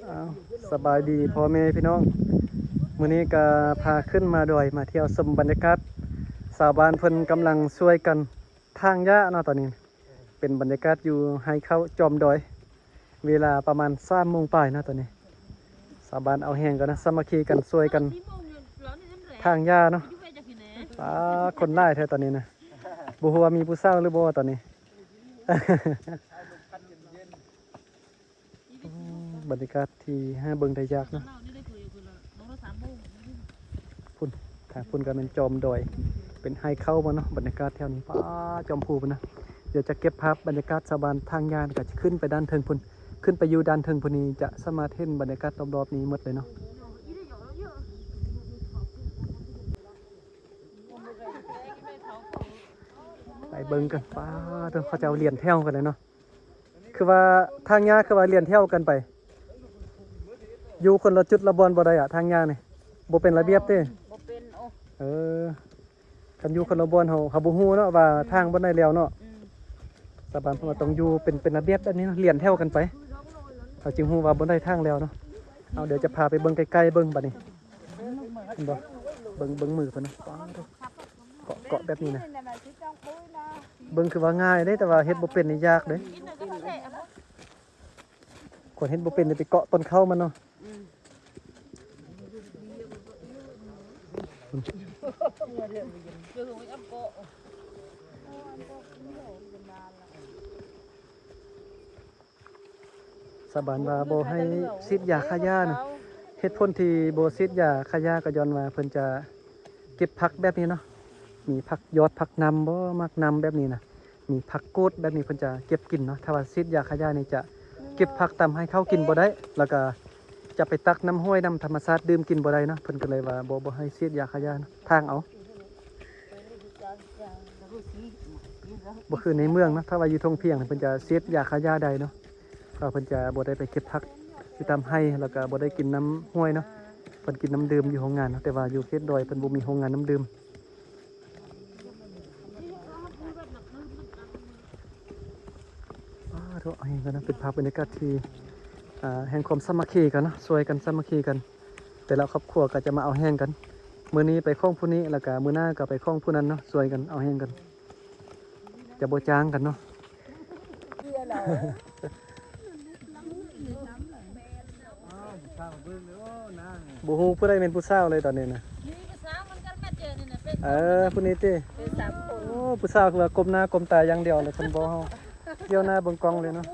ອ້າວ ສະບາຍດີພໍ່ແມ່ພີ່ນ້ອງ ມື້ນີ້ກໍພາຂຶ້ນມາດອຍ ມາທ່ຽວຊົມບັນຍາກາດ ຊາວບ້ານເພິ່ນກຳລັງຊ່ວຍກັນຖາງຫຍ້າເນາະ ຕອນນີ້ເປັນບັນຍາກາດຢູ່ໄຮ່ເຂົ້າຈອມດອຍ ເວລາປະມານສາມໂມງປາຍເນາະ ຕອນນີ້ຊາວບ້ານເອົາແຮງກັນນະ ສາມັກຄີກັນ ຊ່ວຍກັນຖາງຫຍ້າເນາະ. ປາ ຄົນຫຼາຍແທ້ຕອນນີ້ນະ ບໍ່ຮູ້ວ່າມີຜູ້ສາວຫຼືບໍ່ຕອນນີ້. ໂອ້ ບັນຍາກາດທີ່ຫາເບິ່ງໄດ້ຍາກເນາະ ພຸ້ນ ທາງພຸ້ນກໍແມ່ນຈອມດອຍ ເປັນໄຮ່ເຂົ້າບໍ່ເນາະ ບັນຍາກາດແຖວນີ້ ປາ ຈອມພູພຸ້ນນະ. ດຽວຈະເກັບພາບບັນຍາກາດຊາວບ້ານຖາງຫຍ້າ ກໍຈະຂຶ້ນໄປດ້ານເທິງພຸ້ນ ຂຶ້ນໄປຢູ່ດ້ານເທິງພຸ້ນນີ້ ຈະສາມາດເຫັນບັນຍາກາດລອບໆນີ້ໝົດເລີຍເນາະ. ໄປເບິ່ງກັນ ປາ ໂທ້ ເຂົາເຈົ້າລຽນແຖວກັນເລີຍເນາະ. ຄືວ່າທາງຫຍ້າຄືວ່າລຽນແຖວກັນໄປ ຢູ່ຄົນລະຈຸດລະບ່ອນບໍ່ໄດ້ອະ ທາງຫຍ້ານີ້ ບໍ່ເປັນລະບຽບເດ້. ບໍ່ເປັນ ໂອ້ ເອີ ຄັນຢູ່ຄົນລະບ່ອນ ເຮົາ ເຮົາບໍ່ຮູ້ເນາະວ່າທາງບ່ອນໃດແລ້ວເນາະ. ອືມ ຊາວບ້ານເພິ່ນວ່າຕ້ອງຢູ່ເປັນ ເປັນລະບຽບແບບນີ້ເນາະ ລຽນແຖວກັນໄປ ເຮົາຈຶ່ງຮູ້ວ່າບ່ອນໃດທາງແລ້ວເນາະ. ເອົາ ດຽວຈະພາໄປເບິ່ງໃກ້ໆເບິ່ງບັດນີ້ ເຫັນບໍ່ ເບິ່ງ ເບິ່ງມືເພິ່ນນະ ປາ ໂທ້ ເກາະ ເກາະແບບນີ້ນະ ເບິ່ງຄືວ່າງ່າຍເດ້ ແຕ່ວ່າເຮັດບໍ່ເປັນນີ້ຍາກເດ້. ຄົນເຮັດບໍ່ເປັນນີ້ໄປເກາະຕົ້ນເຂົ້າມັນເນາະ. ອືມ ຊາວບ້ານວ່າບໍ່ໃຫ້ສີດຢາຂ້າຫຍ້ານະ ເຫດຜົນທີ່ບໍ່ສີດຢາຂ້າຫຍ້າກໍຍ້ອນວ່າເພິ່ນຈະເກັບຜັກແບບນີ້ເນາະ ມີຜັກຍອດ ຜັກນຳບໍ່ ໝາກນຳແບບນີ້ນະ ມີຜັກກູດແບບນີ້ ເພິ່ນຈະເກັບກິນເນາະ. ຖ້າວ່າສີດຢາຂ້າຫຍ້ານີ້ຈະເກັບຜັກຕາມໄຮ່ເຂົ້າກິນບໍ່ໄດ້ ແລ້ວກໍຈະໄປຕັກນ້ຳຫ້ວຍ ນ້ຳທຳມະຊາດດື່ມກິນບໍ່ໄດ້ເນາະ. ເພິ່ນກໍເລີຍວ່າບໍ່ ບໍ່ໃຫ້ສີດຢາຂ້າຫຍ້າ ຖາງເອົາ. ບໍ່ຄືໃນເມືອງເນາະ ຖ້າວ່າຢູ່ທົ່ງພຽງເພິ່ນຈະສີດຢາຂ້າຫຍ້າໄດ້ເນາະ ເພາະເພິ່ນຈະບໍ່ໄດ້ໄປເກັບຜັກຢູ່ຕາມໄຮ່ ແລ້ວກໍບໍ່ໄດ້ກິນນ້ຳຫ້ວຍເນາະ ເພິ່ນກິນນ້ຳດື່ມຢູ່ໂຮງງານເນາະ. ແຕ່ວ່າຢູ່ເຂດດອຍເພິ່ນບໍ່ມີໂຮງງານນ້ຳດື່ມ. ປາໂທ້ ເອົາແຮງກັນນະ ເປັນພາບບັນຍາກາດທີ່ ອ່າ ແຫ່ງຄວາມສາມັກຄີກັນເນາະ ຊ່ວຍກັນສາມັກຄີກັນ ແຕ່ລະຄອບຄົວກໍຈະມາເອົາແຮງກັນ ມື້ນີ້ໄປຂອງຜູ້ນີ້ ແລ້ວກະມື້ໜ້າກໍໄປຂອງຜູ້ນັ້ນເນາະ ຊ່ວຍກັນເອົາແຮງກັນ ຈະບໍ່ຈ້າງກັນເນາະ. ບໍ່ຮູ້ຜູ້ໃດແມ່ນຜູ້ສາວເລີຍຕອນນີ້ນະ. ເອີ ຜູ້ນີ້ຕິ. ໂອ້ ຜູ້ສາວຄືວ່າກົ້ມໜ້າກົ້ມຕາຢ່າງດຽວເລີຍ ເພິ່ນບໍ່ເຮົາກ້ຽວໜ້າເບິ່ງກ້ອງເລີຍເນາະ.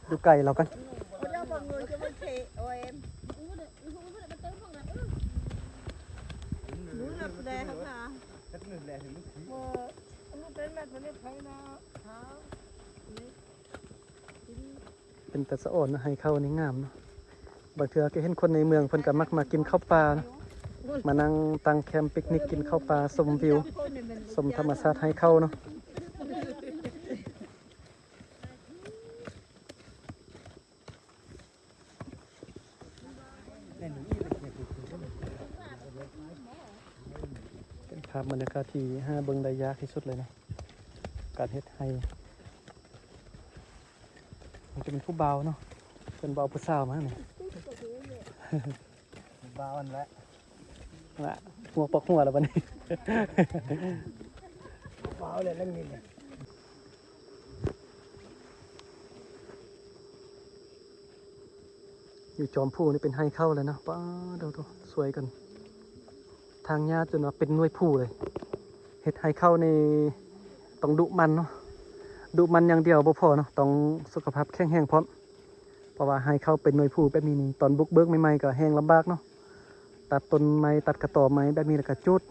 ຢູ່ໃກ້ລາວກັນ. ເປັນຕາສະອອນເນາະ ໄຮ່ເຂົ້ານີ້ງາມເນາະ. ບາງເທື່ອກໍເຫັນຄົນໃນເມືອງເພິ່ນກໍມັກມາກິນເຂົ້າປ່າເນາະ ມານັ່ງຕັ້ງແຄມປິກນິກກິນເຂົ້າປ່າ ຊົມວິວ ຊົມທຳມະຊາດໄຮ່ເຂົ້າເນາະ. ເປັນພາບບັນຍາກາດທີ່ຫາເບິ່ງໄດ້ຍາກທີ່ສຸດເລີຍເນາະ ການເຮັດໄຮ່. ມັນຈະເປັນຜູ້ບ່າວເນາະ ເພິ່ນບໍ່ເອົາຜູ້ສາວມານີ້. ຜູ້ບ່າວຫັ້ນແຫຼະ ລະ ຫົວປອກຫົວແລ້ວບັດນີ້. ຜູ້ບ່າວແຫຼະ ແລ້ວນີ້. ຢູ່ຈອມພູນີ້ເປັນໄຮ່ເຂົ້າແລ້ວເນາະ. ປາໂທ້ ຊ່ວຍກັນຖາງຫຍ້າຈົນວ່າເປັນໜ່ວຍພູເລີຍ. ເຮັດໄຮ່ເຂົ້ານີ້ຕ້ອງດຸໝັ່ນເນາະ ດຸໝັ່ນຢ່າງດຽວບໍ່ພໍເນາະ ຕ້ອງສຸຂະພາບແຂງແຮງພ້ອມ. ເພາະວ່າໄຮ່ເຂົ້າເປັນໜ່ວຍພູແບບນີ້ນີ້ ຕອນບຸກເບີກໃໝ່ໆກໍແຮງລຳບາກເນາະ. ຕັດຕົ້ນໄມ້ ຕັດກະຕໍໄມ້ແບບນີ້ ແລ້ວກໍຈູດ.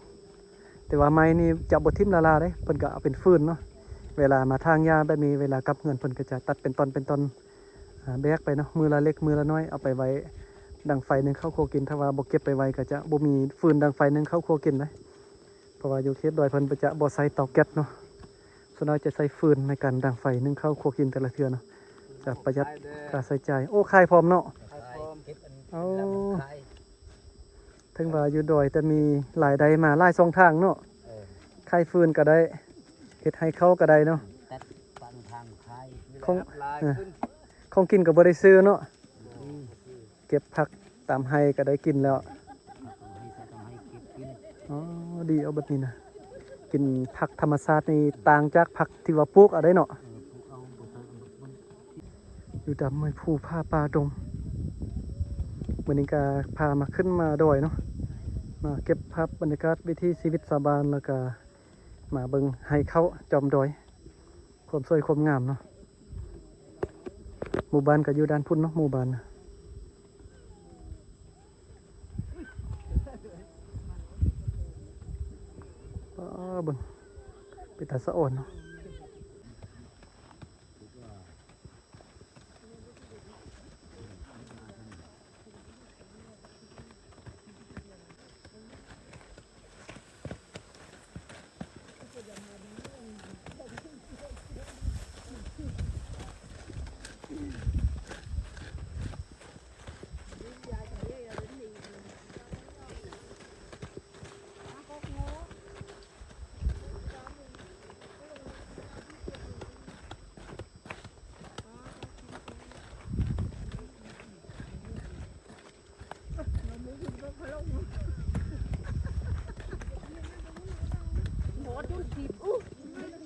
ແຕ່ວ່າໄມ້ນີ້ຈະບໍ່ຖິ້ມລ້າໆເດ້ ເພິ່ນກໍເອົາເປັນຟືນເນາະ. ເວລາມາຖາງຫຍ້າແບບນີ້ ເວລາກັບເຮືອນເພິ່ນກໍຈະຕັດເປັນທ່ອນເປັນທ່ອນ ອາ ແບກໄປເນາະ ມື້ລະເລັກມື້ລະໜ້ອຍ ເອົາໄປໄວ້ດັງໄຟໜຶ້ງເຂົ້າຄົວກິນ. ຖ້າວ່າບໍ່ເກັບໄປໄວ້ ກໍຈະບໍ່ມີຟືນດັງໄຟໜຶ້ງເຂົ້າຄົວກິນເດ້. ເພາະວ່າຢູ່ເຂດດອຍເພິ່ນຈະບໍ່ໃຊ້ເຕົາແກັສເນາະ ສ່ວນຫຼາຍຈະໃຊ້ຟືນໃນການດັງໄຟໜຶ້ງເຂົ້າຄົວກິນແຕ່ລະເທື່ອເນາະ ຈະປະຢັດຄ່າໃຊ້ຈ່າຍ. ໂອ້ ຂາຍພ້ອມເນາະ. ໂອ້ ເຖິງວ່າຢູ່ດອຍແຕ່ມີລາຍໄດ້ມາຫຼາຍຊ່ອງທາງເນາະ. ຂາຍຟືນກໍໄດ້ ເຮັດໄຮ່ເຂົ້າກໍໄດ້ເນາະ. ຂອງ ຂອງກິນກໍບໍ່ໄດ້ຊື້ເນາະ. ເກັບຜັກຕາມໄຮ່ກໍໄດ້ກິນແລ້ວ. ອໍ ດີເອົາແບບນີ້ນະ ກິນຜັກທຳມະຊາດນີ້ຕ່າງຈາກຜັກທີ່ວ່າປູກເອົາໄດ໋ເນາະ. ຢູ່ຕາມຫ້ວຍພູຜາປ່າດົງ. ມື້ນີ້ກໍພາມາຂຶ້ນມາດອຍເນາະ ມາເກັບພາບບັນຍາກາດວິຖີຊີວິດຊາວບ້ານ ແລ້ວກໍມາເບິ່ງໄຮ່ເຂົ້າຈອມດອຍ ຄວາມສວຍຄວາມງາມເນາະ. ໝູ່ບ້ານກໍຢູ່ດ້ານພຸ້ນເນາະ ໝູ່ບ້ານນະ. ອໍ ເບິ່ງ ເປັນຕາສະອອນເນາະ.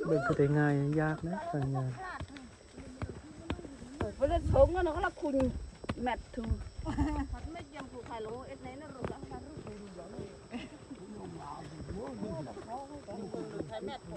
ເບິ່ງຄືໄດ້ງ່າຍ ຍາກນະ ການງານ. ເພິ່ນເລີຍຊົງເນາະ ລະຄຸນແມັດທຸ ພັດແມັດຢາມຜູ້ຂາຍໂລເອັດໃນນັ້ນໂລລະ ຂາຍແມັດໂທ.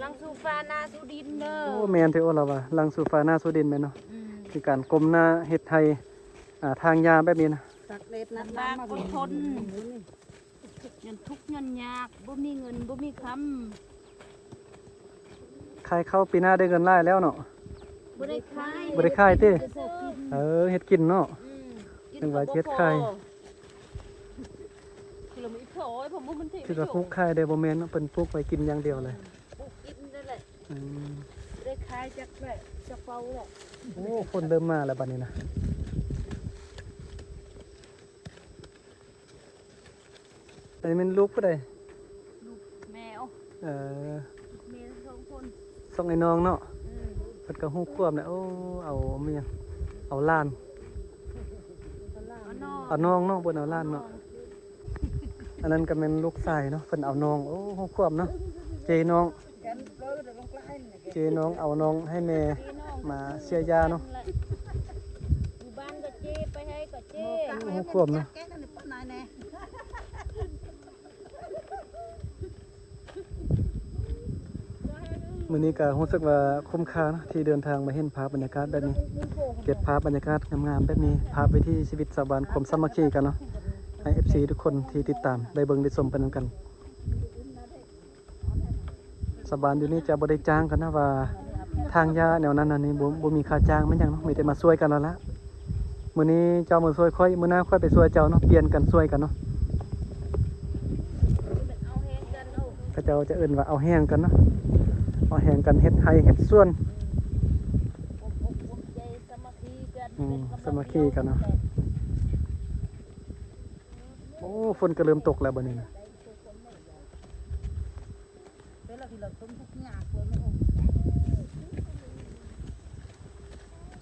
ຫຼັງສູ່ຟ້າໜ້າສູ່ດິນເດີ. ໂອ້ ແມ່ນແທ້ ໂອ້ ລາວວ່າຫຼັງສູ່ຟ້າໜ້າສູ່ດິນແມ່ນເນາະ. ອືມ ຄືການກົ້ມໜ້າເຮັດໄຮ່ ອ່າ ຖາງຫຍ້າແບບນີ້ນະ ຕາກແດດ ລຳບາກ ອົດທົນ ຍ້ອນທຸກຍ້ອນຍາກ ບໍ່ມີເງິນບໍ່ມີຄຳ. ຂາຍເຂົ້າປີໜ້າໄດ້ເງິນຫຼາຍແລ້ວເນາະ. ບໍ່ໄດ້ຂາຍ ບໍ່ໄດ້ຂາຍຕິ? ເອີ ເຮັດກິນເນາະ. ອືມ ນຶກວ່າເຮັດຂາຍ. ຄິດວ່າປູກຂາຍເດ້ ບໍ່ແມ່ນເນາະ ເພິ່ນປູກໄວ້ກິນຢ່າງດຽວເລີຍ. ປູກກິນນັ້ນແຫຼະ. ອືມ ບໍ່ໄດ້ຂາຍຈັກແຫຼະ ຈັກເປົ່າແຫຼະ. ໂອ້ ຄົນເລີ່ມມາແລ້ວບັດນີ້ນະ. ອັນນີ້ແມ່ນລູກຜູ້ໃດ? ລູກແມ່. ເອີ ລູກແມ່ສອງຄົນ ສອງໄອ້ນ້ອງເນາະ. ອືມ ເພິ່ນກໍຮູ້ຄວາມແລ້ວ. ໂອ້ ເອົາແມ່ນຫຍັງ ເອົາຫຼານ ເອົານ້ອງ ເອົານ້ອງເນາະ ເພິ່ນເອົາຫຼານເນາະ. ອັນນັ້ນກໍແມ່ນລູກຊາຍເນາະ ເພິ່ນເອົານ້ອງ. ໂອ້ ຮູ້ຄວາມເນາະ ເຈນ້ອງ ເຈນ້ອງເອົານ້ອງໃຫ້ແມ່ມາເສຍຢາເນາະ. ຢູ່ບ້ານກໍເຈ ໄປໃຫ້ກໍເຈ. ໂອ້ ຮູ້ຄວາມເນາະ. ມື້ນີ້ກໍຮູ້ສຶກວ່າຄຸ້ມຄ່າເນາະ ທີ່ເດີນທາງມາເຫັນພາບບັນຍາກາດແບບນີ້ ເກັບພາບບັນຍາກາດງາມໆແບບນີ້ ພາບວິຖີຊີວິດຊາວບ້ານ ຄວາມສາມັກຄີກັນເນາະ ໃຫ້ເອັຟຊີທຸກຄົນທີ່ຕິດຕາມໄດ້ເບິ່ງໄດ້ຊົມໄປນຳກັນ. ຊາວບ້ານຢູ່ນີ້ຈະບໍ່ໄດ້ຈ້າງກັນນະ ວ່າຖາງຫຍ້າແນວນັ້ນອັນນີ້ ບໍ່ ບໍ່ມີຄ່າຈ້າງແມ່ນຫຍັງເນາະ ມີແຕ່ມາຊ່ວຍກັນແລ້ວລະ. ມື້ນີ້ເຈົ້າມາຊ່ວຍຂ້ອຍ ມື້ໜ້າຂ້ອຍໄປຊ່ວຍເຈົ້າເນາະ ປ່ຽນກັນຊ່ວຍກັນເນາະ. ເຂົາເຈົ້າຈະເອີ້ນວ່າເອົາແຮງກັນເນາະ ເອົາແຮງກັນເຮັດໄຮ່ເຮັດສວນ. ອືມ ສາມັກຄີກັນເນາະ. ໂອ້ ຝົນກໍເລີ່ມຕົກແລ້ວບັດນີ້ນະ. ເວລາທີ່ເຮົາຕົ້ມທຸກຢ່າງເພິ່ນ ໂອ້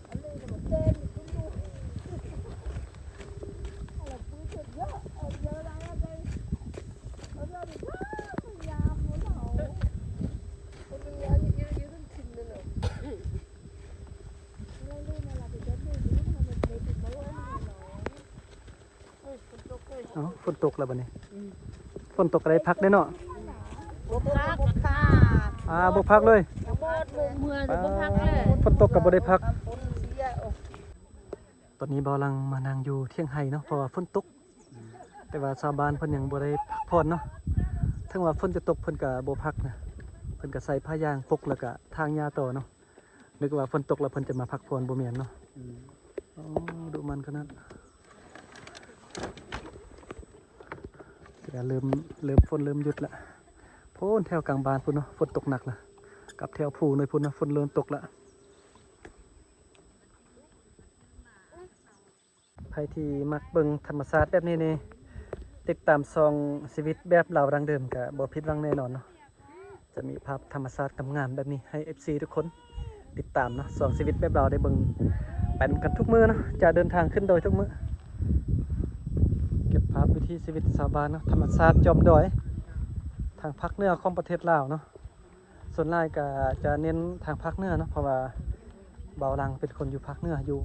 ອັນນີ້ກໍບໍ່ແກ່ນຂຶ້ນຢູ່. ເອົ້າ ຝົນຕົກແລ້ວບັດນີ້. ອືມ ຝົນຕົກກໍໄດ້ພັກເດ້ເນາະ. ບໍ່ພັກ ອ່າ ບໍ່ພັກເລີຍ. ເມື່ອ ບໍ່ພັກເລີຍ. ຝົນຕົກກໍບໍ່ໄດ້ພັກ. ຕອນນີ້ບ່າວຫຼັງມານັ່ງຢູ່ຖຽງໄຮ່ເນາະ ເພາະວ່າຝົນຕົກ. ແຕ່ວ່າຊາວບ້ານເພິ່ນຍັງບໍ່ໄດ້ພັກຜ່ອນເນາະ. ເຖິງວ່າຝົນຈະຕົກເພິ່ນກໍບໍ່ພັກນະ. ເພິ່ນກໍໃສ່ຜ້າຢາງປົກ ແລ້ວກໍຖາງຫຍ້າຕໍ່ເນາະ. ນຶກວ່າຝົນຕົກແລ້ວເພິ່ນຈະມາພັກຜ່ອນ ບໍ່ແມ່ນເນາະ. ອືມ ໂອ້ ດຸໝັ່ນຂະໜາດ. ເລີ່ມ ເລີ່ມ ຝົນເລີ່ມຢຸດລະ. ພຸ້ນແຖວກາງບ້ານພຸ້ນເນາະ ຝົນຕົກໜັກລະ. ກັບແຖວພູໜ້ອຍພຸ້ນເນາະ ຝົນເລີ່ມຕົກລະ. ໃຜທີ່ມັກເບິ່ງທຳມະຊາດແບບນີ້ນີ້ ຕິດຕາມຊ່ອງຊີວິດແບບລາວດັ້ງເດີມກະບໍ່ຜິດຫວັງແນ່ນອນເນາະ. ຈະມີພາບທຳມະຊາດງາມໆແບບນີ້ໃຫ້ເອັຟຊີທຸກຄົນຕິດຕາມເນາະ. ຊ່ອງຊີວິດແບບລາວໄດ້ເບິ່ງໄປນຳກັນທຸກມື້ເນາະ. ຈະເດີນທາງຂຶ້ນດອຍທຸກມື້ ເກັບພາບວິຖີຊີວິດຊາວບ້ານເນາະ ທຳມະຊາດຈອມດອຍ ທາງພາກເໜືອຂອງປະເທດລາວເນາະ. ສ່ວນຫຼາຍກໍຈະເນັ້ນທາງພາກເໜືອເນາະ ເພາະວ່າບ່າວຫຼັງເປັນຄົນຢູ່ພາກເໜືອ ຢູ່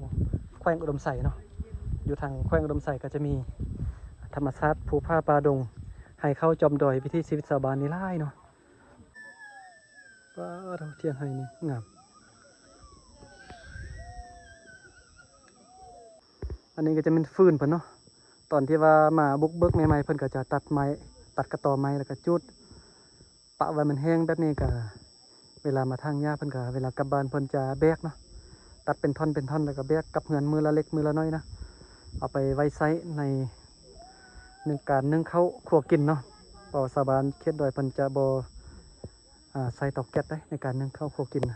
ແຂວງອຸດົມໄຊເນາະ. ຢູ່ທາງແຂວງອຸດົມໄຊກໍຈະມີທຳມະຊາດ ພູຜາປ່າດົງ ໄຮ່ເຂົ້າຈອມດອຍ ວິຖີຊີວິດຊາວບ້ານນີ້ຫຼາຍເນາະ. ປາດໂທ້ ຖຽງໄຮ່ນີ້ງາມ. ອັນນີ້ກໍຈະແມ່ນຟືນເພິ່ນເນາະ. ຕອນທີ່ວ່າມາບຸກເບີກໃໝ່ໆ ເພິ່ນກໍຈະຕັດໄມ້ ຕັດກະຕໍໄມ້ ແລ້ວກໍຈູດ ປະໄວ້ມັນແຫ້ງແບບນີ້ກະ ເວລາມາຖາງຫຍ້າເພິ່ນກະ ເວລາກັບບ້ານເພິ່ນຈະແບກເນາະ ຕັດເປັນທ່ອນເປັນທ່ອນ ແລ້ວກະແບກກັບເຮືອນມື້ລະເລັກມື້ລະໜ້ອຍນະ ເອົາໄປໄວ້ໃຊ້ໃນ ໃນການໜຶ້ງເຂົ້າຄົວກິນເນາະ. ເພາະວ່າຊາວບ້ານເຂດດອຍເພິ່ນຈະບໍ່ ອາ ໃຊ້ເຕົາແກັສເດ້ ໃນການໜຶ້ງເຂົ້າຄົວກິນນະ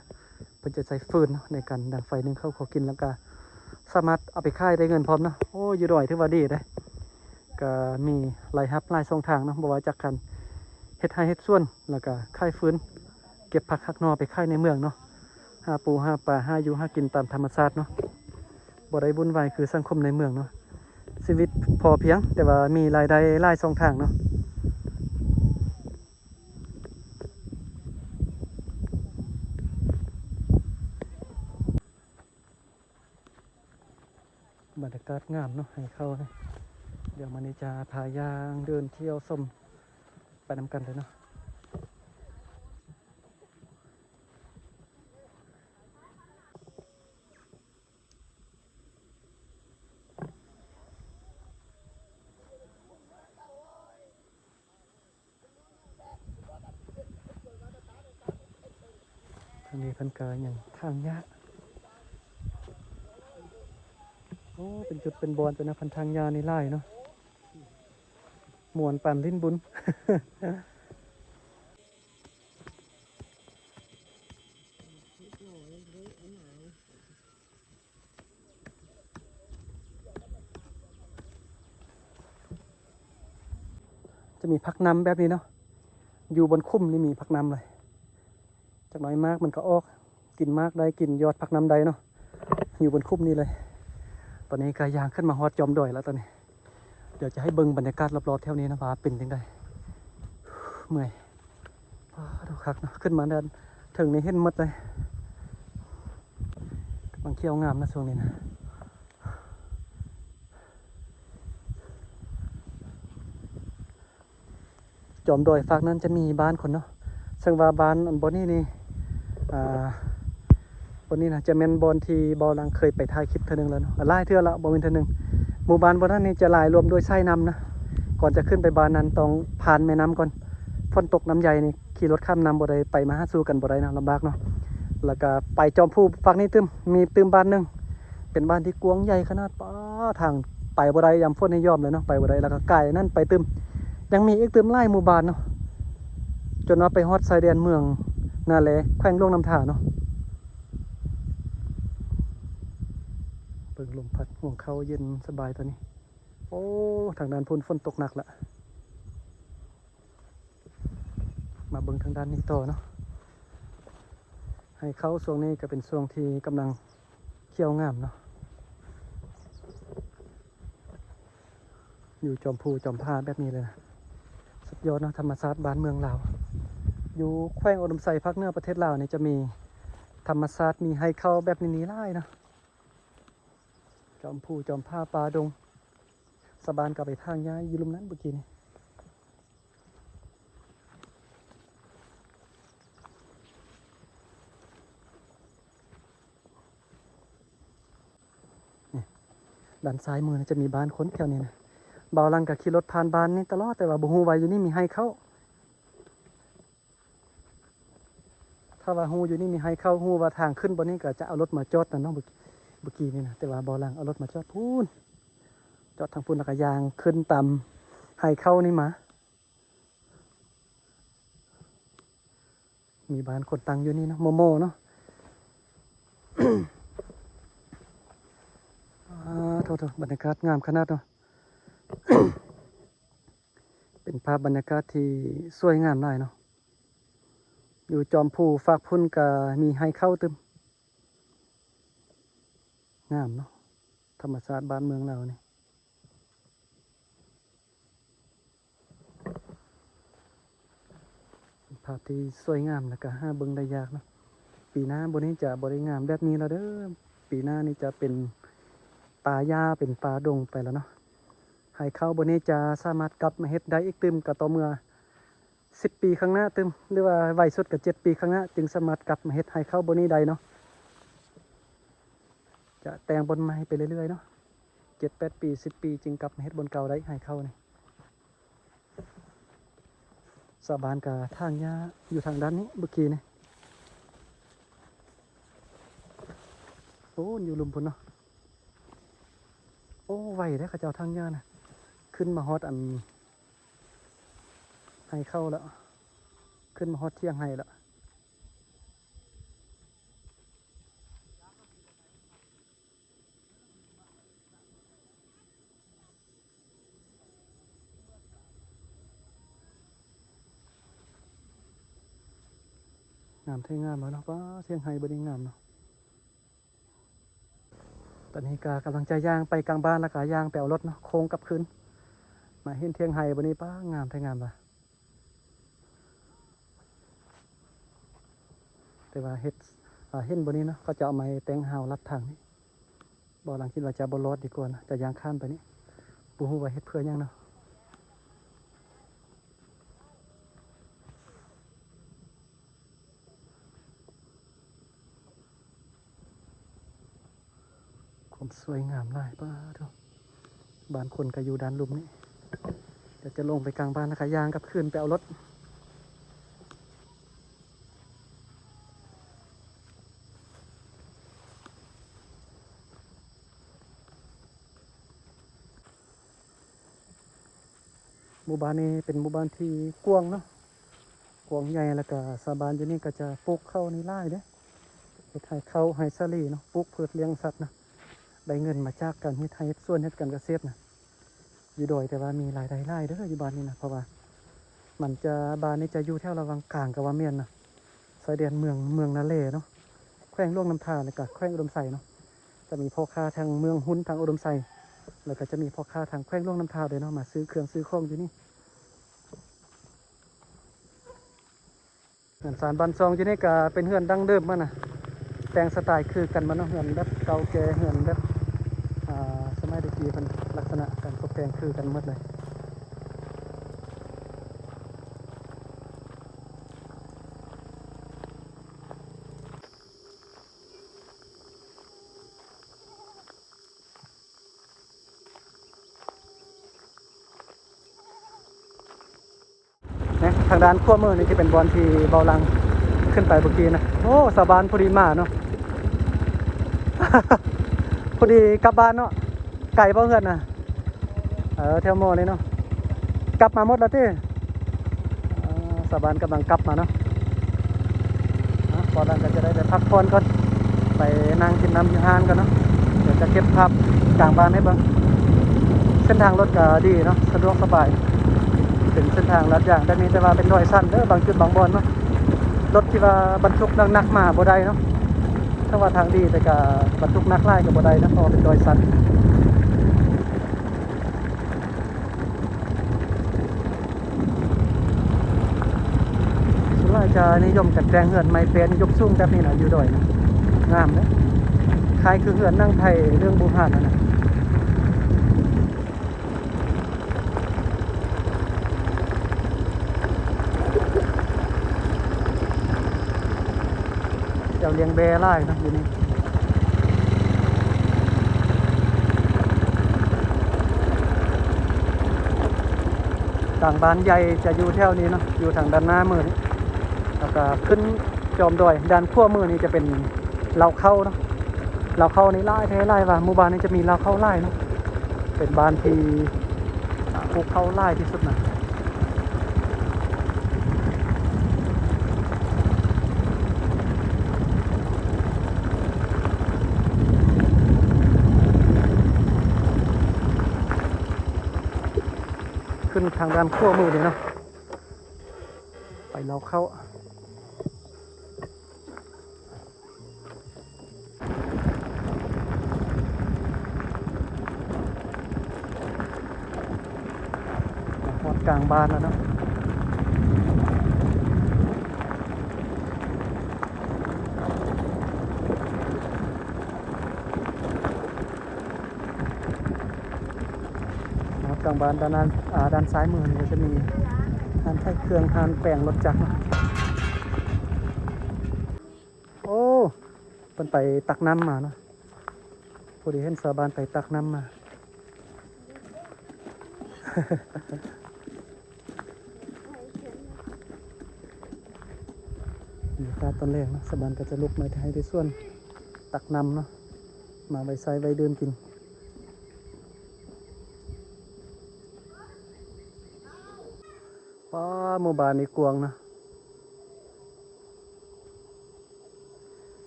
ເພິ່ນຈະໃຊ້ຟືນເນາະ ໃນການດັງໄຟໜຶ້ງເຂົ້າຄົວກິນ ແລ້ວກະສາມາດເອົາໄປຂາຍໄດ້ເງິນພ້ອມເນາະ. ໂອ້ ຢູ່ດອຍຖືວ່າດີເດ້. ກະມີລາຍຮັບຫຼາຍຊ່ອງທາງເນາະ ບໍ່ວ່າຈາກການເຮັດໄຮ່ເຮັດສວນ ແລ້ວກະຂາຍຟືນ ເກັບຜັກຫັກໜໍ່ໄປຂາຍໃນເມືອງເນາະ ຫາປູຫາປາ ຫາຢູ່ຫາກິນຕາມທຳມະຊາດເນາະ. ບໍ່ໄດ້ວຸ່ນວາຍຄືສັງຄົມໃນເມືອງເນາະ. ຊີວິດພໍພຽງ ແຕ່ວ່າມີລາຍໄດ້ຫຼາຍຊ່ອງທາງເນາະ. ບັນຍາກາດງາມເນາະ ໄຮ່ເຂົ້ານີ້. ດຽວມື້ນີ້ຈະພາຍ່າງເດີນທ່ຽວຊົມໄປນຳກັນເດີເນາະ. ທາງນີ້ເພິ່ນກະຍັງຖາງຫຍ້າ. ໂອ້ ເປັນຈຸດເປັນບ່ອນເປັນນະ ເພິ່ນຖາງຫຍ້ານີ້ຫຼາຍເນາະ. ມ່ວນປານຫຼິ້ນບຸນ. ຈະມີຜັກນ້ຳແບບນີ້ເນາະ ຢູ່ບົນຂຸມນີ້ມີຜັກນ້ຳເລີຍ. ຈັກໜ້ອຍໝາກມັນກໍອອກ ກິນໝາກໄດ້ ກິນຍອດຜັກນ້ຳໄດ້ເນາະ ຢູ່ບົນຂຸມນີ້ເລີຍ. ຕອນນີ້ກໍຍ່າງຂຶ້ນມາຮອດຈອມດອຍແລ້ວຕອນນີ້. ດຽວຈະໃຫ້ເບິ່ງບັນຍາກາດລອບໆແຖວນີ້ນະ ວ່າເປັນຈັ່ງໃດ. ເມື່ອຍ. ປາດໂທ້ ຄັກເນາະ ຂຶ້ນມາດ້ານເທິງນີ້ເຫັນໝົດເລີຍ. ກຳລັງຂຽວງາມນະຊ່ວງນີ້ນະ. ຈອມດອຍຟາກນັ້ນຈະມີບ້ານຄົນເນາະ ເຊິ່ງວ່າບ້ານອັນບ່ອນນີ້ນີ້ ອ່າ ບ່ອນນີ້ນະ ຈະແມ່ນບ່ອນທີ່ບ່າວຫຼັງເຄີຍໄປຖ່າຍຄລິບເທື່ອໜຶ່ງແລ້ວເນາະ ຫຼາຍເທື່ອລະ ບໍ່ແມ່ນເທື່ອໜຶ່ງ. ໝູ່ບ້ານບ່ອນນັ້ນນີ້ຈະຫຼາຍລວມດ້ວຍສາຍນ້ຳນະ. ກ່ອນຈະຂຶ້ນໄປບ້ານນັ້ນຕ້ອງຜ່ານແມ່ນ້ຳກ່ອນ. ຝົນຕົກນ້ຳໃຫຍ່ນີ້ ຂີ່ລົດຂ້າມນ້ຳບໍ່ໄດ້ ໄປມາຫາສູ່ກັນບໍ່ໄດ້ນະ ລຳບາກເນາະ. ແລ້ວກະໄປຈອມພູຟາກນີ້ຕື່ມ ມີຕື່ມບ້ານໜຶ່ງ ເປັນບ້ານທີ່ກວ້າງໃຫຍ່ຂະໜາດ ປາ ທາງໄປບໍ່ໄດ້ ຍາມຝົນນີ້ຍອມເລີຍເນາະ ໄປບໍ່ໄດ້. ແລ້ວກໍກາຍນັ້ນໄປຕື່ມ ຍັງມີອີກຕື່ມຫຼາຍໝູ່ບ້ານເນາະ ຈົນວ່າໄປຮອດຊາຍແດນເມືອງນາແລ ແຂວງຫຼວງນ້ຳທາເນາະ. ເບິ່ງລົມພັດ ຫວງເຂົ້າເຢັນສະບາຍຕອນນີ້. ໂອ້ ທາງດ້ານພຸ້ນຝົນຕົກໜັກລະ. ມາເບິ່ງທາງດ້ານນີ້ຕໍ່ເນາະ. ໄຮ່ເຂົ້າຊ່ວງນີ້ກໍເປັນຊ່ວງທີ່ກຳລັງຂຽວງາມເນາະ ຢູ່ຈອມພູຈອມຜາແບບນີ້ເລີຍນະ. ສຸດຍອດເນາະ ທຳມະຊາດບ້ານເມືອງລາວ. ຢູ່ແຂວງອຸດົມໄຊ ພາກເໜືອປະເທດລາວນີ້ ຈະມີທຳມະຊາດ ມີໄຮ່ເຂົ້າແບບນີ້ຫຼາຍເນາະ. ຈອມພູຈອມຜາປ່າດົງ ຊາວບ້ານກໍໄປຖາງຫຍ້າຢູ່ລຸ່ມນັ້ນເມື່ອກີ້ນີ້. ນີ້ ດ້ານຊ້າຍມືນີ້ຈະມີບ້ານຄົນແຖວນີ້ນະ. ບ່າວຫຼັງກໍຂີ່ລົດຜ່ານບ້ານນີ້ຕະຫຼອດ, ແຕ່ວ່າບໍ່ຮູ້ວ່າຢູ່ນີ້ມີໄຮ່ເຂົ້າ. ຖ້າວ່າຮູ້ຢູ່ນີ້ມີໄຮ່ເຂົ້າ, ຮູ້ວ່າທາງຂຶ້ນບ່ອນນີ້ ກໍຈະເອົາລົດມາຈອດນະເນາະ ເມື່ອ ເມື່ອກີ້ນີ້ນະ. ແຕ່ວ່າບ່າວຫຼັງເອົາລົດມາຈອດພຸ້ນ, ຈອດທາງພຸ້ນ ແລ້ວກໍຍ່າງຂຶ້ນຕາມໄຮ່ເຂົ້ານີ້ມາ. ມີບ້ານຄົນຕັ້ງຢູ່ນີ້ເນາະ ໂມໂມເນາະ. ອາ ໂທໆ ບັນຍາກາດງາມຂະໜາດເນາະ. ເປັນພາບບັນຍາກາດທີ່ສວຍງາມຫຼາຍເນາະ. ຢູ່ຈອມພູຟາກພຸ້ນກໍມີໄຮ່ເຂົ້າຕື່ມ. ງາມເນາະ ທຳມະຊາດບ້ານເມືອງລາວນີ້. ເປັນພາບທີ່ສວຍງາມ ແລ້ວກໍຫາເບິ່ງໄດ້ຍາກເນາະ. ປີໜ້າບ່ອນນີ້ຈະບໍ່ໄດ້ງາມແບບນີ້ແລ້ວເດີ້. ປີໜ້ານີ້ຈະເປັນປ່າຫຍ້າ ເປັນປ່າດົງໄປແລ້ວເນາະ. ໄຮ່ເຂົ້າບ່ອນນີ້ຈະສາມາດກັບມາເຮັດໄດ້ອີກຕື່ມ ກໍຕໍ່ເມື່ອສິບປີຂ້າງໜ້າຕື່ມ ຫຼືວ່າໄວສຸດກໍເຈັດປີຂ້າງໜ້າ ຈຶ່ງສາມາດກັບມາເຮັດໄຮ່ເຂົ້າບ່ອນນີ້ໄດ້ເນາະ. ຈະແຕ່ງບ່ອນໃໝ່ໄປເລື້ອຍໆເນາະ. ເຈັດແປດປີ ສິບປີ ຈຶ່ງກັບມາເຮັດບ່ອນເກົ່າໄດ້ ໄຮ່ເຂົ້ານີ້. ຊາວບ້ານກໍຖາງຫຍ້າຢູ່ທາງດ້ານນີ້ເມື່ອກີ້ນີ້. ໂອ້ ຢູ່ລຸ່ມພຸ້ນເນາະ. ໂອ້ ໄວເດ້ ເຂົາເຈົ້າຖາງຫຍ້ານະ. ຂຶ້ນມາຮອດອັນໄຮ່ເຂົ້າແລ້ວ, ຂຶ້ນມາຮອດຖຽງໄຮ່ແລ້ວ. ງາມແທ້ງາມເນາະ. ປ້າ ຖຽງໄຮ່ບ່ອນນີ້ງາມເນາະ. ຕອນນີ້ກໍກຳລັງຈະຍ່າງໄປກາງບ້ານ ແລ້ວກໍຍ່າງໄປເອົາລົດເນາະ ໂຄ້ງກັບຄືນ. ມາເຫັນຖຽງໄຮ່ບ່ອນນີ້ ປ້າ ງາມແທ້ງາມວ່າ. ແຕ່ວ່າເຮັດ ອ່າ ເຫັນບ່ອນນີ້ເນາະ ເຂົາຈະເອົາໄມ້ແຕງຮາວລັດທາງນີ້. ບ່າວຫຼັງຄິດວ່າຈະບໍ່ລອດ ດີກວ່ານະ ຈະຍ່າງຂ້າມໄປນີ້. ບໍ່ຮູ້ວ່າເຮັດເພື່ອຫຍັງເນາະ. ຄວາມສວຍງາມຫຼາຍ ປ້າໂທ້. ບ້ານຄົນກໍຢູ່ດ້ານລຸ່ມນີ້. ດຽວຈະລົງໄປກາງບ້ານ ແລ້ວກໍຍ່າງກັບຄືນໄປເອົາລົດ. ໝູ່ບ້ານນີ້ເປັນໝູ່ບ້ານທີ່ກວ້າງເນາະ, ກວ້າງໃຫຍ່ ແລ້ວກະຊາວບ້ານຢູ່ນີ້ກໍຈະປູກເຂົ້ານີ້ຫຼາຍເດ້, ເຮັດໄຮ່ເຂົ້າໄຮ່ສາລີເນາະ, ປູກພືດລ້ຽງສັດນະ, ໄດ້ເງິນມາຈາກການເຮັດໄຮ່ເຮັດສວນ ເຮັດການກະເສດນະ. ຢູ່ດອຍ ແຕ່ວ່າມີລາຍໄດ້ຫຼາຍເດີຢູ່ບ້ານນີ້ນະ, ເພາະວ່າມັນຈະ ບ້ານນີ້ຈະຢູ່ແຖວລະຫວ່າງກາງກະວ່າແມ່ນນະ, ຊາຍແດນເມືອງ ເມືອງນາແລເນາະ, ແຂວງຫຼວງນ້ຳທາ ແລ້ວກະແຂວງອຸດົມໄຊເນາະ. ຈະມີພໍ່ຄ້າທາງເມືອງຮຸນ ທາງອຸດົມໄຊ ແລ້ວກະຈະມີພໍ່ຄ້າທາງແຂວງຫຼວງນ້ຳທາເດີເນາະ ມາຊື້ເຄື່ອງຊື້ຂອງຢູ່ນີ້. ເຮືອນຊານບ້ານຊ່ອງຢູ່ນີ້ກະເປັນເຮືອນດັ້ງເດີມມັນນະ, ແຕ່ງສະໄຕຄືກັນໝົດເນາະ, ເຮືອນແບບເກົ່າແກ່ ເຮືອນແບບ ອ່າ ສະໄໝແຕ່ກີ້ເພິ່ນ ລັກສະນະການຕົກແຕ່ງຄືກັນໝົດເລີຍ. ນະ ທາງດ້ານຂວາມືນີ້ຈະເປັນບ່ອນທີ່ເບົາຫຼັງຂຶ້ນໄປເມື່ອກີ້ນະ. ໂອ້ ຊາວບ້ານພໍດີມາເນາະ, ພໍດີກັບບ້ານເນາະ. ໄກບໍ່ເຮືອນນະ? ເອີ ແຖວໝໍນີ້ເນາະ, ກັບມາໝົດແລ້ວຕິ? ເອີ ຊາວບ້ານກຳລັງກັບມາເນາະ. ອາ ຕອນນັ້ນກໍຈະໄດ້ໄປພັກຜ່ອນກ່ອນ, ໄປນັ່ງກິນນ້ຳຢູ່ຮ້ານກ່ອນເນາະ. ດຽວຈະເກັບພາບກາງບ້ານໃຫ້ເບິ່ງ. ເສັ້ນທາງລົດກໍດີເນາະ, ສະດວກສະບາຍ. ເປັນເສັ້ນທາງລາດຢາງແບບນີ້ ແຕ່ວ່າເປັນດອຍຊັນເດີ, ບາງຈຸດບາງບ່ອນເນາະ, ລົດທີ່ວ່າບັນທຸກໜັກໆມາບໍ່ໄດ້ເນາະ. ຖືວ່າທາງດີ ແຕ່ກະບັນທຸກໜັກຫຼາຍກໍບໍ່ໄດ້ນະ ເພາະວ່າເປັນດອຍຊັນ. ສ່ວນຫຼາຍຈະນິຍົມກັນແຕ່ງເຮືອນໄມ້ແປ້ນຍົກສູງແບບນີ້ນະ, ຢູ່ດອຍນະ ງາມເດ້, ຄ້າຍຄືເຮືອນໜັງໄທເລື່ອງບູຮານຫັ້ນນະ. ລ້ຽງແບ້ຫຼາຍເນາະຢູ່ນີ້. ກາງບ້ານໃຫຍ່ຈະຢູ່ແຖວນີ້ເນາະ ຢູ່ທາງດ້ານໜ້າມືນີ້ ແລ້ວກະຂຶ້ນຈອມດອຍ. ດ້ານຂວາມືນີ້ຈະເປັນລາວເຄົ້າເນາະ. ລາວເຄົ້ານີ້ຫຼາຍແທ້ຫຼາຍວ່າ ໝູ່ບ້ານນີ້ຈະມີລາວເຄົ້າຫຼາຍເນາະ. ເປັນບ້ານທີ່ ອ່າ ປູກເຂົ້າຫຼາຍທີ່ສຸດນະ. ຂຶ້ນທາງດ້ານຂວາມືນີ້ເນາະ ໄປລາວເຄົ້າ. ຮອດກາງບ້ານແລ້ວເນາະ. ຮອດກາງບ້ານ ດ້ານນັ້ນ ອ່າ ດ້ານຊ້າຍມືນີ້ກໍຈະມີຮ້ານຂາຍເຄື່ອງ ຮ້ານແປງລົດຈັກເນາະ. ໂອ້ ເພິ່ນໄປຕັກນ້ຳມາເນາະ. ພໍດີເຫັນຊາວບ້ານໄປຕັກນ້ຳມາ. ບັນຍາກາດຕອນແລງເນາະ ຊາວບ້ານກໍຈະລຸກມາແຕ່ໄຮ່ແຕ່ສວນ ຕັກນ້ຳເນາະ ມາໄວ້ໃຊ້ໄວ້ດື່ມກິນ. ປ້າ ໝູ່ບ້ານນີ້ກວ້າງນະ.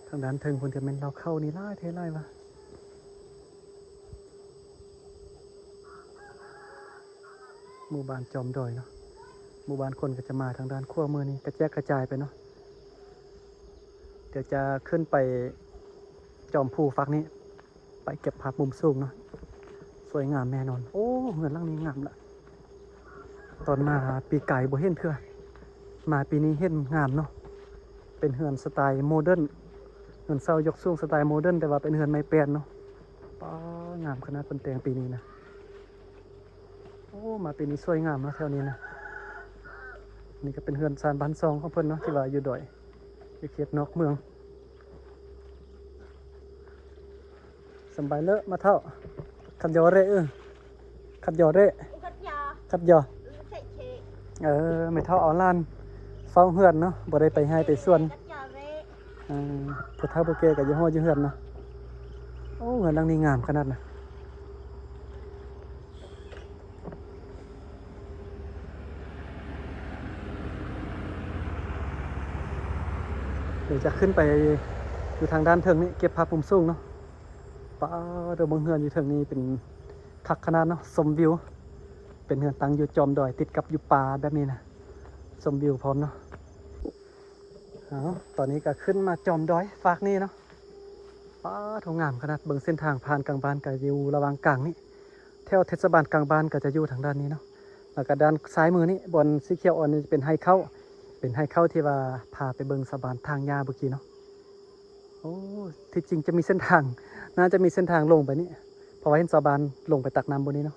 ທາງດ້ານເທິງພຸ້ນກະແມ່ນລາວເຄົ້ານີ້ຫຼາຍແທ້ຫຼາຍວ່າ. ໝູ່ບ້ານຈອມດອຍເນາະ. ໝູ່ບ້ານຄົນກໍຈະມາທາງດ້ານຂວາມືນີ້ ກະແຈກກະຈາຍໄປເນາະ. ດຽວຈະຂຶ້ນໄປຈອມພູຟາກນີ້ ໄປເກັບພາບມຸມສູງເນາະ. ສວຍງາມແນ່ນອນ. ໂອ້ ເຮືອນຫຼັງນີ້ງາມລະ. ຕອນມາປີກາຍບໍ່ເຫັນເທື່ອ ມາປີນີ້ເຫັນງາມເນາະ. ເປັນເຮືອນສະໄຕໂມເດີນ ເຮືອນເຊົ່າຍົກສູງສະໄຕໂມເດີນ ແຕ່ວ່າເປັນເຮືອນໄມ້ແປ້ນເນາະ. ປ້າ ງາມຂະໜາດ ເພິ່ນແຕ່ງປີນີ້ນະ. ໂອ້ ມາປີນີ້ສວຍງາມເນາະແຖວນີ້ນະ. ນີ້ກໍເປັນເຮືອນຊານບ້ານຊ່ອງຂອງເພິ່ນເນາະ ທີ່ວ່າຢູ່ດອຍ ຢູ່ເຂດນອກເມືອງ. ສຳບາຍເລີ ມາເຖົ້າ. ຄັດຢໍເຣ ເອີ ຄັດຢໍເຣ ຄັດຢໍ. ເອີ ແມ່ເຖົ້າເອົາຫຼານເຝົ້າເຮືອນເນາະ ບໍ່ໄດ້ໄປໄຮ່ໄປສວນ. ເອີ ຜູ້ເຖົ້າຜູ້ແກ່ກໍຢູ່ຫໍ່ຢູ່ເຮືອນເນາະ. ໂອ້ ເຮືອນຫຼັງນີ້ງາມຂະໜາດນະ. ດຽວຈະຂຶ້ນໄປຢູ່ທາງດ້ານເທິງນີ້ ເກັບພາບມຸມສູງເນາະ. ປ້າ ເດີ ເບິ່ງເຮືອນຢູ່ເທິງນີ້ເປັນຄັກຂະໜາດເນາະ ຊົມວິວ. ເປັນເຮືອນຕັ້ງຢູ່ຈອມດອຍ ຕິດກັບຢູ່ປ່າແບບນີ້ນະ ຊົມວິວພ້ອມເນາະ. ເອົາ ຕອນນີ້ກໍຂຶ້ນມາຈອມດອຍຟາກນີ້ເນາະ. ປ້າໂທ້ ງາມຂະໜາດ. ເບິ່ງເສັ້ນທາງຜ່ານກາງບ້ານກໍຢູ່ລະຫວ່າງກາງນີ້ ແຖວເທດສະບານກາງບ້ານກໍຈະຢູ່ທາງດ້ານນີ້ເນາະ. ແລ້ວກໍດ້ານຊ້າຍມືນີ້ ບ່ອນສີຂຽວອ່ອນນີ້ຈະເປັນໄຮ່ເຂົ້າ ເປັນໄຮ່ເຂົ້າທີ່ວ່າພາໄປເບິ່ງຊາວບ້ານຖາງຫຍ້າເມື່ອກີ້ເນາະ. ໂອ້ ທີ່ຈິງຈະມີເສັ້ນທາງ ໜ້າຈະມີເສັ້ນທາງລົງໄປນີ້ ເພາະວ່າເຫັນຊາວບ້ານລົງໄປຕັກນ້ຳບ່ອນນີ້ເນາະ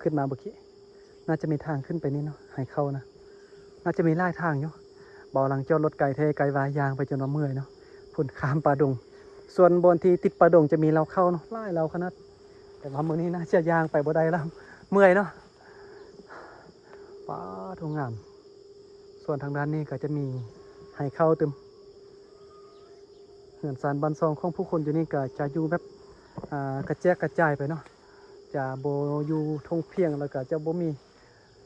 ຂຶ້ນມາເມື່ອກີ້. ໜ້າຈະມີທາງຂຶ້ນໄປນີ້ເນາະ ໄຮ່ເຂົ້ານະ. ໜ້າຈະມີຫຼາຍທາງຢູ່. ເບົາຫຼັງຈອດລົດໄກແທ້ໄກວ່າ ຍ່າງໄປຈົນວ່າເມື່ອຍເນາະ. ພຸ້ນຂ້າມປ່າດົງ. ສ່ວນບ່ອນທີ່ຕິດປ່າດົງຈະມີລາວເຄົ້າເນາະ ຫຼາຍລາວຂະໜາດ. ແຕ່ວ່າມື້ນີ້ໜ້າຈະຍ່າງໄປບໍ່ໄດ້ແລ້ວ ເມື່ອຍເນາະ. ປາໂທ້ ງາມ. ສ່ວນທາງດ້ານນີ້ກໍຈະມີໄຮ່ເຂົ້າຕື່ມ. ເຮືອນຊານບ້ານຊ່ອງຂອງຜູ້ຄົນຢູ່ນີ້ກໍຈະຢູ່ແບບ ອ່າ ກະແຈກກະຈາຍໄປເນາະ. ຈະບໍ່ຢູ່ທົ່ງພຽງ ແລ້ວກໍຈະບໍ່ມີ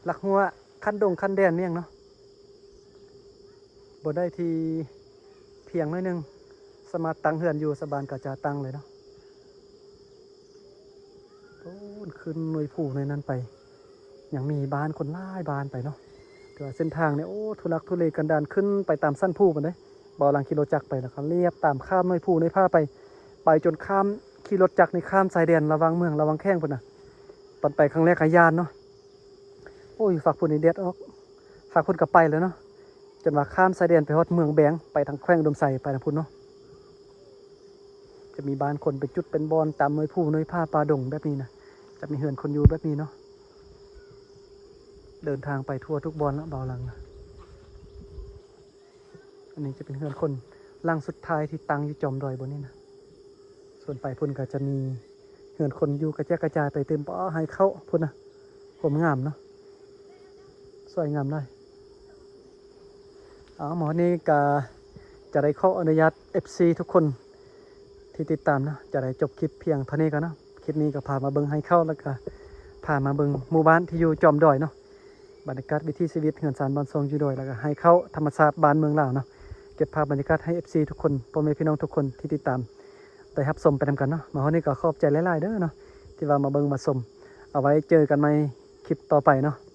ຫຼັກຮົ້ວ ຄັນດົງຄັນແດນອີ່ຫຍັງເນາະ. ບໍ່ໄດ້ທີ່ພຽງໜ້ອຍໜຶ່ງ ສາມາດຕັ້ງເຮືອນຢູ່ ຊາວບ້ານກໍຈະຕັ້ງເລີຍເນາະ. ໂອ້ ຂຶ້ນໜ່ວຍພູໜ່ວຍນັ້ນໄປ ຍັງມີບ້ານຄົນຫຼາຍບ້ານໄປເນາະ. ແຕ່ວ່າເສັ້ນທາງນີ້ ໂອ້ ທຸລັກທຸເລກັນດານ ຂຶ້ນໄປຕາມສັນພູພຸ້ນເດ້. ເບົາຫຼັງຂີ່ລົດຈັກໄປ ແລ້ວກໍລຽບຕາມຂ້າມໜ່ວຍພູໜ່ວຍຜາໄປ ໄປຈົນຂ້າມ ຂີ່ລົດຈັກນີ້ຂ້າມຊາຍແດນລະຫວ່າງເມືອງລະຫວ່າງແຂວງພຸ້ນນະ. ຕອນໄປຄັ້ງແລກກໍຢ້ານເນາະ. ໂອ້ຍ ຟາກພຸ້ນນີ້ແດດອອກ ຟາກພຸ້ນກໍໄປແລ້ວເນາະ. ຈົນວ່າຂ້າມຊາຍແດນໄປຮອດເມືອງແບງ ໄປທາງແຂວງອຸດົມໄຊ ໄປທາງພຸ້ນເນາະ. ຈະມີບ້ານຄົນເປັນຈຸດເປັນບ່ອນຕາມໜ່ວຍພູໜ່ວຍຜາປ່າດົງແບບນີ້ນະ. ຈະມີເຮືອນຄົນຢູ່ແບບນີ້ເນາະ. ເດີນທາງໄປທົ່ວທຸກບ່ອນລະ ເບົາຫຼັງນະ. ອັນນີ້ຈະເປັນເຮືອນຄົນ ຫຼັງສຸດທ້າຍທີ່ຕັ້ງຢູ່ຈອມດອຍບ່ອນນີ້ນະ. ສ່ວນໄປພຸ້ນກໍຈະມີເຮືອນຄົນຢູ່ກະແຈກກະຈາຍໄປຕື່ມ. ປ້າ ໄຮ່ເຂົ້າພຸ້ນນະ ຄວາມງາມເນາະ ສວຍງາມຫຼາຍ. ເອົາ ມື້ນີ້ກໍຈະໄດ້ຂໍອະນຸຍາດ ເອັຟຊີ ທຸກຄົນທີ່ຕິດຕາມເນາະ ຈະໄດ້ຈົບຄລິບພຽງເທົ່ານີ້ກ່ອນເນາະ. ຄລິບນີ້ກໍພາມາເບິ່ງໄຮ່ເຂົ້າ ແລ້ວກໍພາມາເບິ່ງໝູ່ບ້ານທີ່ຢູ່ຈອມດອຍເນາະ. ບັນຍາກາດວິຖີຊີວິດເຮືອນຊານບ້ານຊ່ອງຢູ່ດອຍ ແລ້ວກໍໄຮ່ເຂົ້າທຳມະຊາດບ້ານເມືອງລາວເນາະ. ເກັບພາບບັນຍາກາດໃຫ້ ເອັຟຊີ ທຸກຄົນ ພໍ່ແມ່ພີ່ນ້ອງທຸກຄົນທີ່ຕິດຕາມໄດ້ຮັບຊົມໄປນຳກັນເນາະ. ມາຮອດນີ້ກໍຂອບໃຈຫຼາຍໆເດີເນາະ ທີ່ວ່າມາເບິ່ງມາຊົມ. ເອົາໄວ້ເຈີກັນໃໝ່ຄລິບຕໍ່ໄປເນາະ.